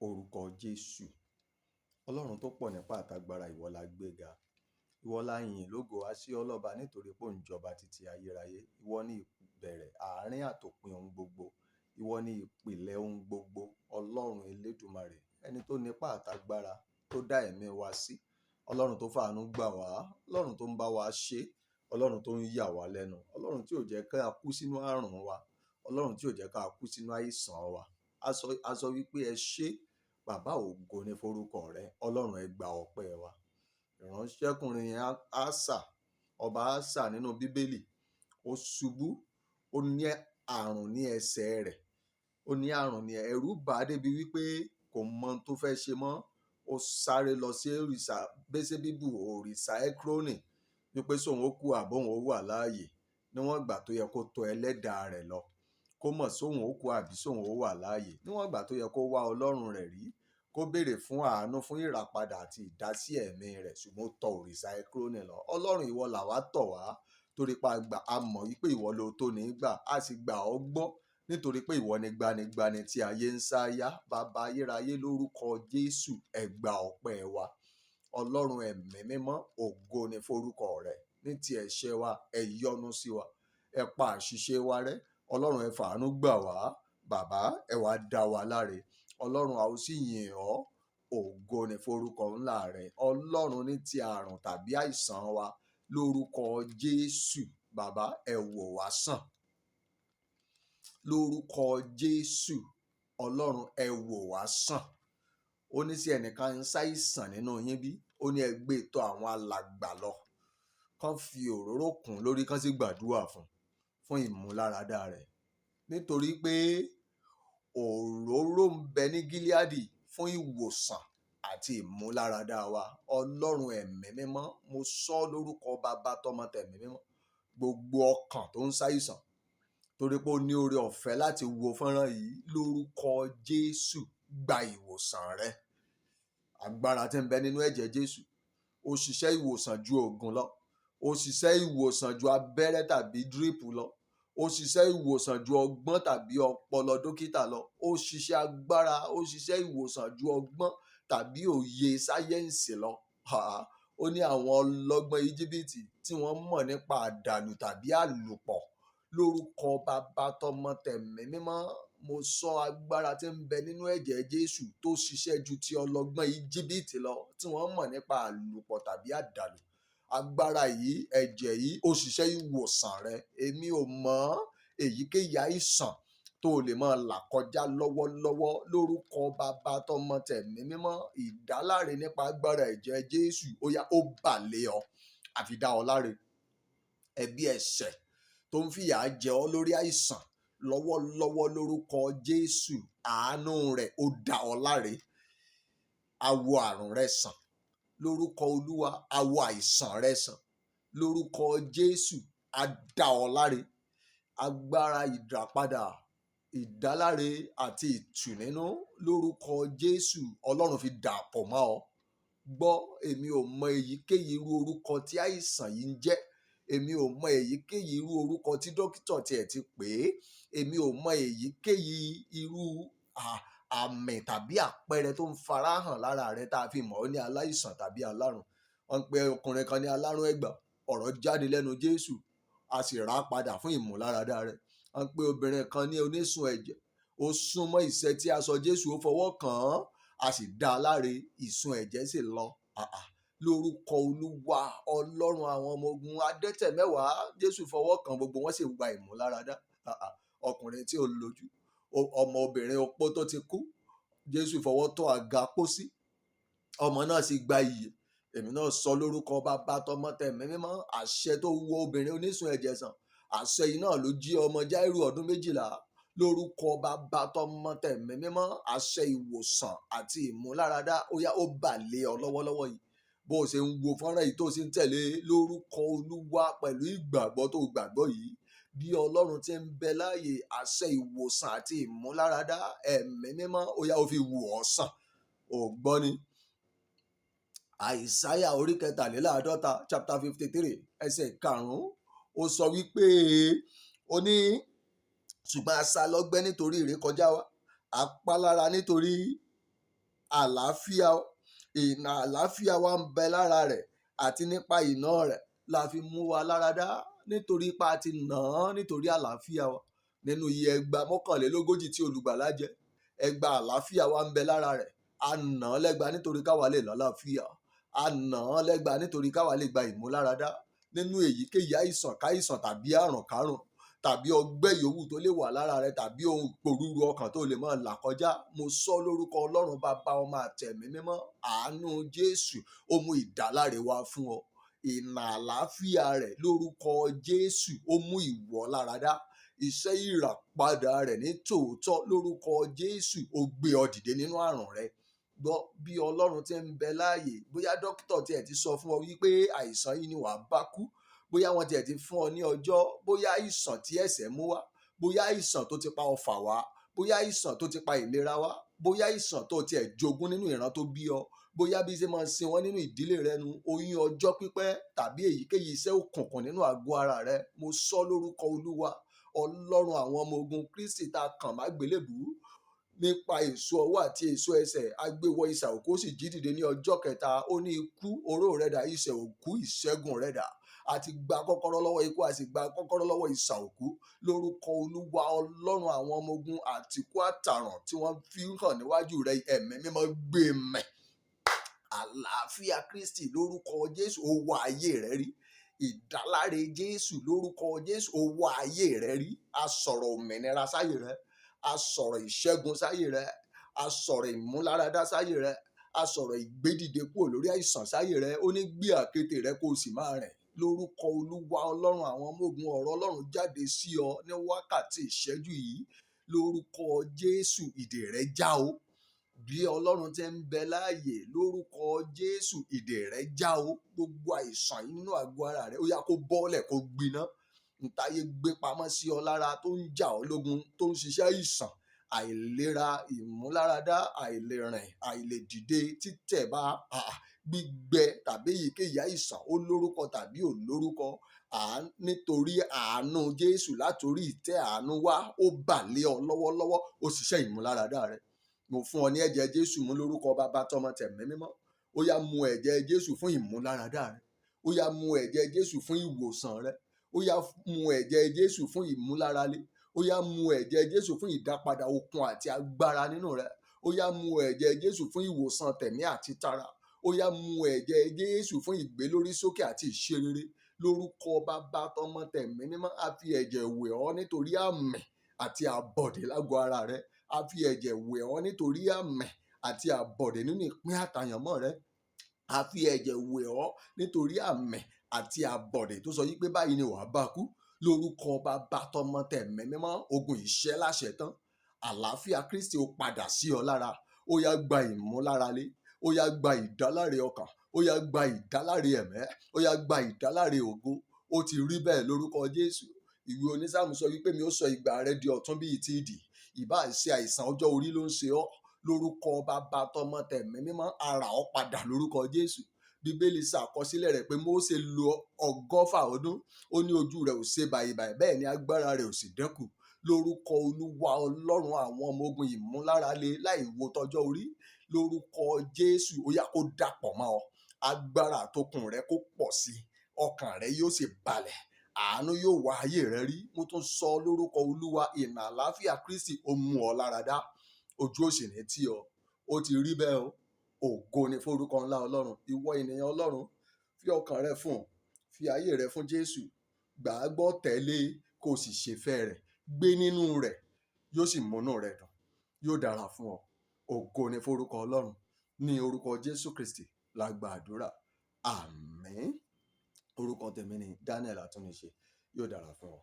Orúkọ Jésù. Ọlọ́run tó pọ̀ nípá àtagbára, ìwọ la gbé ga. Ìwọ la yìn lógo, a ṣe ọ́ lọ́ba nítorí pé ò ń jọba títí ayérayé. Ìwọ ni ìbẹ̀rẹ̀, àárín àtòpin ohun gbogbo. Ìwọ ni ìpìlẹ̀ ohun gbogbo. Ọlọ́run Elédùmarè, ẹni tó nípá àtagbára tó dá ẹ̀mí wa sí. Ọlọ́run tó fàánú gbà wá, Ọlọ́run tó ń bá wa ṣe, Ọlọ́run tó ń yà wá lẹ́nu, Ọlọ́run tí ò jẹ́ ká kú sínú àrùn wa, Ọlọ́run tí ò jẹ́ ká kú sínú àìsàn wa. A sọ wípé ẹ ṣé, bàbá, ògo ni forúkọ rẹ. Ọlọ́run, ẹ gba ọpẹ́ wa. Ìránṣẹ́kùnrin yẹn, Ásà, ọba Ásà nínú Bíbélì, ó ṣubú, ó ní àrùn ní ẹsẹ̀ rẹ̀. Ó ní àrùn ní ẹ̀rù bà á débi wípé kò mọ ohun tó fẹ́ ṣe mọ́. Ó sáré lọ sí òrìṣà Bésébíbù, òrìṣà Ékrónì, wípé sóun ó kú àbóun ó wà láàyè, níwọ̀n ìgbà tó yẹ kó tọ ẹlẹ́dàá rẹ̀ lọ. Kó mọ̀ sóun ó kú àbí sóun ó wà láàyè. Níwọ̀n ìgbà tó yẹ kó wá Ọlọ́run rẹ̀ rí, kó béèrè fún àánú, fún ìràpadà àti ìdásí ẹ̀mí rẹ̀, ṣùgbọ́n ó tọ òrìṣà Ékrónì lọ. Ọlọ́run, ìwọ làwa tọ̀ wá torí pé a gbà, a mọ̀ wípé ìwọ ló tó ní gbà, a sì gbà ọ́ gbọ́ nítorí pé ìwọ ni gbanigbani tí ayé ń sáyá. Bàbá ayérayé, lórúkọ Jésù, ẹ gba ọpẹ́ wa. Ọlọ́run ẹ̀mí mímọ́, ògo ni forúkọ rẹ. Ní ti ẹ̀ṣẹ̀ wa, ẹ yọ́nú sí wa, ẹ pa àṣìṣe wa rẹ́. Ọlọ́run, ẹ fàánú gbà wá. Bàbá, ẹ wá dá wa láre. Ọlọ́run, a ó sì yìn ọ́. Ògo ni forúkọ ńlá rẹ. Ọlọ́run, ní ti àrùn tàbí àìsàn wa, lórúkọ Jésù, bàbá, ẹ wò wá sàn. Lórúkọ Jésù, Ọlọ́run, ẹ wò wá sàn. Ó ní sí ẹnìkan ń ṣàìsàn nínú yín bí? Ó ní ẹ gbé tọ̀ àwọn alàgbà lọ, kán fi òróró kùn lórí, kán sì gbàdúrà fún ìmúláradá rẹ̀, nítorí pé òróró ń bẹ ní Gíleádì fún ìwòsàn àti ìmúláradá wa. Ọlọ́run ẹ̀mí mímọ́, mo sọ lórúkọ Bàbá, Tọmọ, Tẹ̀mí mímọ́, gbogbo ọkàn tó ń ṣàìsàn torí pé ó ní oore ọ̀fẹ́ láti wo fọ́nrán yìí, lórúkọ Jésù, gba ìwòsàn rẹ. Agbára tí ń bẹ nínú ẹ̀jẹ̀ Jésù, ó ṣiṣẹ́ ìwòsàn ju oògùn lọ, ó ṣiṣẹ́ ìwòsàn ju abẹ́rẹ́ tàbí drip lọ, ó ṣiṣẹ́ ìwòsàn ju ọgbọ́n tàbí ọpọlọ dókítà lọ, ó ṣiṣẹ́ agbára, ó ṣiṣẹ́ ìwòsàn ju ọgbọ́n tàbí òye sáyẹ́ǹsì lọ. Ó ní àwọn ọlọ́gbọ́n Íjíbítì tí wọ́n mọ̀ nípa àdàlù tàbí àlùpọ̀. Lórúkọ Bàbá, Tọmọ, Tẹ̀mí mímọ́, mo sọ agbára tí ń bẹ nínú ẹ̀jẹ̀ Jésù tó ṣiṣẹ́ ju ti ọlọ́gbọ́n Íjíbítì lọ tí wọ́n mọ̀ nípa àlùpọ̀ tàbí àdàlù. Agbára yìí, ẹ̀jẹ̀ yìí, ó ṣiṣẹ́ ìwòsàn rẹ. Èmi ò mọ̀ èyíkéyìí àìsàn tó o lè máa là kọjá lọ́wọ́lọ́wọ́. Lórúkọ Bàbá, Tọmọ, Tẹ̀mí mímọ́, ìdáláre nípa agbára ẹ̀jẹ̀ Jésù, ó yá, ó bà lé ọ, àfi dá ọ láre. Ẹ̀bi ẹ̀ṣẹ̀ tó ń fìyà jẹ ọ́ lórí àìsàn lọ́wọ́lọ́wọ́, lórúkọ Jésù, àánú rẹ̀ ó dá ọ láre. Awo àrùn rẹ sàn lórúkọ Olúwa. Awo àìsàn rẹ sàn lórúkọ Jésù. Á dá ọ láre. Agbára ìdàpadà, ìdáláre àti ìtùnínú, lórúkọ Jésù, Ọlọ́run fi dàpọ̀ mọ́ ọ. Gbọ́, èmi ò mọ èyíkéyìí irú orúkọ tí àìsàn yìí ń jẹ́. Èmi ò mọ èyíkéyìí irú orúkọ tí dókítà tiẹ̀ ti pè é. Èmi ò mọ èyíkéyìí irú àmì tàbí àpẹẹrẹ tó ń farahàn lára rẹ tá a fi mọ̀ ọ́ ní aláìsàn tàbí alárùn. Wọ́n ń pe ọkùnrin kan ní alárùn ẹ̀gbà. Ọ̀rọ̀ jáde lẹ́nu Jésù, a sì rà á padà fún ìmúláradá rẹ̀. Wọ́n ń pe obìnrin kan ní onísun ẹ̀jẹ̀. Ó súnmọ́ ìṣẹ́tí aṣọ Jésù, ó fọwọ́ kàn án, a sì dá a láre, ìsun ẹ̀jẹ̀ sì lọ. Lórúkọ Olúwa Ọlọ́run àwọn ọmọ ogun, adẹ́tẹ̀ 10, Jésù fọwọ́ kàn, gbogbo wọn sì gba ìmúláradá. Ọkùnrin tí ò lójú, ọmọ obìnrin opó tó ti kú, Jésù fọwọ́ tọ́ àga pósí, ọmọ náà sì gba ìyè. Èmi náà sọ lórúkọ Bàbá, Tọmọ, Tẹ̀mí mímọ́, àṣẹ tó wo obìnrin onísun ẹ̀jẹ̀ sàn, àṣẹ yìí náà ló jí ọmọ Jáírù ọdún 12. Lórúkọ Bàbá, Tọmọ, Tẹ̀mí mímọ́, àṣẹ ìwòsàn àti ìmúláradá, ó yá, ó bà lé ọ lọ́wọ́lọ́wọ́ yìí. Bó o ṣe ń wo fọ́nrán yìí tó o sì ń tẹ̀lé, lórúkọ Olúwa, pẹ̀lú ìgbàgbọ́ tó gbàgbọ́ yìí, bí Ọlọ́run ti ń bẹ láàyè, àṣẹ ìwòsàn àti ìmúláradá, ẹ̀mí mímọ́, ó yá, ó fi wò ọ́ sàn. Ò gbọ́ ni, Àìsáyà orí 53, chapter 53, ẹsẹ̀ 5, ó sọ wípé, ó ní, ṣùgbọ́n a ṣá lọ́gbẹ́ nítorí ìrékọjá wa, a pa lára nítorí Àlàáfíà, ìnà àlàáfíà wa ń bẹ lára rẹ̀, àti nípa ìnà rẹ̀ la fi mú wa láradá, nítorí ipa ti nà án nítorí àlàáfíà wa. Nínú iye ẹgba 41 tí olùgbàlà jẹ, ẹgba àlàáfíà wa ń bẹ lára rẹ̀. A nà án lẹ́gba nítorí káwa lè lálàáfíà. A nà án lẹ́gba nítorí káwa lè gba ìmúláradá nínú èyíkéyìí àìsàn káìsàn tàbí àrùn kárùn tàbí ọgbẹ́ yòówù tó lè wà lára rẹ tàbí ohun ìpòrúru ọkàn tó lè máa là kọjá. Mo sọ lórúkọ Ọlọ́run Bàbá, Ọmọ àtẹ̀mí mímọ́, àánú Jésù ó mú ìdáláre wá fún ọ. Ìnà àlàáfíà rẹ̀ lórúkọ Jésù ó mú ìwọ láradá. Iṣẹ́ ìràpadà rẹ̀ ní tòótọ́ lórúkọ Jésù ó gbé ọ dìde nínú àrùn rẹ. Gbọ́, bí Ọlọ́run ti ń bẹ láàyè, bóyá dókítà tiẹ̀ ti sọ fún ọ wípé àìsàn yìí ni wàá bá kú, bóyá wọ́n tiẹ̀ ti fún ọ ní ọjọ́, bóyá àìsàn tí ẹ̀ṣẹ̀ mú wá, bóyá àìsàn tó ti pa ọfà wá, bóyá àìsàn tó ti pa ìlera wá, bóyá àìsàn tó tiẹ̀ jogún nínú ìran tó bí ọ, bóyá bí ṣe máa sin wọ́n nínú ìdílé rẹ nu, oyún ọjọ́ pípẹ́ tàbí èyíkéyìí iṣẹ́ òkùnkùn nínú àgọ́ ara rẹ, mo sọ lórúkọ Olúwa Ọlọ́run àwọn ọmọ ogun, Kristi tá a kàn mágbélébùú nípa èso ọwọ́ àti èso ẹsẹ̀, agbéwọ isà òkú, ó sì jí dìde ní ọjọ́ kẹta. Ó ní, "Ikú, oró rẹ dà? Ìṣẹ̀ òkú, ìṣẹ́gun rẹ dà?" A ti gba kọ́kọ́rọ́ lọ́wọ́ ikú, a sì gba kọ́kọ́rọ́ lọ́wọ́ ìsà òkú. Lórúkọ Olúwa Ọlọ́run àwọn ọmọ ogun, àtìkú àtàràn tí wọ́n fi ń hàn níwájú rẹ, Ẹ̀mí Mímọ́ gbé mẹ́. Àlàáfíà Kristi lórúkọ Jésù ó wá ayé rẹ rí. Ìdáláre Jésù lórúkọ Jésù ó wá ayé rẹ rí. A sọ̀rọ̀ òmìnira sáyé rẹ, a sọ̀rọ̀ ìṣẹ́gun sáyé rẹ, a sọ̀rọ̀ ìmúláradá sáyé rẹ, a sọ̀rọ̀ ìgbédìde kúrò lórí àìsàn sáyé rẹ. Ó ní, "Gbé àkéte rẹ kó o sì máa rìn." Lórúkọ Olúwa Ọlọ́run àwọn ọmọ ogun, ọ̀rọ̀ Ọlọ́run jáde sí ọ ní wákàtí ìṣẹ́jú yìí. Lórúkọ Jésù, ìdè rẹ já o. Bí Ọlọ́run ti ń bẹ láàyè, lórúkọ Jésù, ìdè rẹ já o. Gbogbo àìsàn yìí nínú àgọ́ ara rẹ, ó yá, kó bọ́ọ̀lẹ̀, kó gbiná. Ntáyé gbé pamọ́ sí ọ lára tó ń jà ọ́ lógun, tó ń ṣiṣẹ́ àìsàn, àìlera, ìmúláradá, àìlèrìn, àìlèdìde, títẹ̀ bá, gbígbẹ tàbí èyíkéyìí àìsàn, ó lórúkọ tàbí ò lórúkọ, nítorí àánú Jésù látòrí ìtẹ́ àánú wá, ó bà lé ọ lọ́wọ́lọ́wọ́, ó ṣiṣẹ́ ìmúláradá rẹ. Mo fún ọ ní ẹ̀jẹ̀ Jésù mú lórúkọ Bàbá, Tọmọ, Tẹ̀mí Mímọ́. Ó yá, mu ẹ̀jẹ̀ Jésù fún ìmúláradá rẹ. Ó yá, mu ẹ̀jẹ̀ Jésù fún ìwòsàn rẹ. Ó yá, mu ẹ̀jẹ̀ Jésù fún ìmúlárale. Ó yá, mu ẹ̀jẹ̀ Jésù fún ìdápadà okun àti agbára nínú rẹ. Ó yá, mu ẹ̀jẹ̀ Jésù fún ìwòsàn tẹ̀mí àti tara. Ó yá, mu ẹ̀jẹ̀ Jésù fún ìgbélórísókè àti ìṣerere. Lórúkọ Bàbá, Tọmọ, Tẹ̀mí Mímọ́, a fi ẹ̀jẹ̀ wẹ̀ ọ́ nítorí àmì àti àbọ̀dè lágọ̀ọ́ ara rẹ. A fi ẹ̀jẹ̀ wẹ̀ ọ́ nítorí àmì àti àbọ̀dè nínú ìpín àtàyànmọ́ rẹ. A fi ẹ̀jẹ̀ wẹ̀ ọ́ nítorí àmì àti àbọ̀dè tó sọ yí pé báyìí ni wàá bá kú. Lórúkọ Bàbá, Tọmọ, Tẹ̀mí Mímọ́, ogun ìṣẹ́ láṣẹ tán. Àlàáfíà Kristi ó padà sí ọ lára. Ó yá, gba ìmúlárale. Ó yá, gba ìdáláre ọkàn. Ó yá, gba ìdáláre ẹ̀mẹ́. Ó yá, gba ìdáláre ògo. Ó ti rí bẹ́ẹ̀ lórúkọ Jésù. Ìwé Onísáàmù sọ wípé, "Mi ó sọ ìgbà rẹ di ọ̀tun bíi ti idì." Ìbá ṣe àìsàn ọjọ́ orí ló ń ṣe ọ́, lórúkọ Bàbá, Tọmọ, Tẹ̀mí Mímọ́, ara ọ́ padà lórúkọ Jésù. Bíbélì ṣàkọsílẹ̀ rẹ̀ pé Mósè lo 120 ọdún, ó ní ojú rẹ̀ ò ṣe bàìbàì, bẹ́ẹ̀ ni agbára rẹ̀ ò sì dínkù. Lórúkọ Olúwa Ọlọ́run àwọn ọmọ ogun, ìmúlárale láì wo tọjọ́ orí, lórúkọ Jésù, ó yá, kó dàpọ̀ mọ́ ọ. Agbára àtokùn rẹ kó pọ̀ sí, ọkàn rẹ yóò sì balẹ̀, àánú yóò wá ayé rẹ rí. Mo tún sọ lórúkọ Olúwa, ìnà àlàáfíà Kristi ó mú ọ láradá, ojú ò sì ní tì ọ. Ó ti rí bẹ́ẹ̀ o. Ògo ni forúkọ ńlá Ọlọ́run. Ìwọ ènìyàn Ọlọ́run, fi ọkàn rẹ fún, fi ayé rẹ fún Jésù. Gbà á gbọ́, tẹ̀lé, kó o sì ṣèfẹ́ rẹ̀, gbé nínú rẹ̀, yóò sì múnú rẹ̀ dùn, yóò dára fún ọ. Ògo ni forúkọ Ọlọ́run. Ní orúkọ Jésù Kristi la gba àdúrà, àmín. Orúkọ tèmi ni Daniel Àtúnṣe. Yóò dára fún ọ.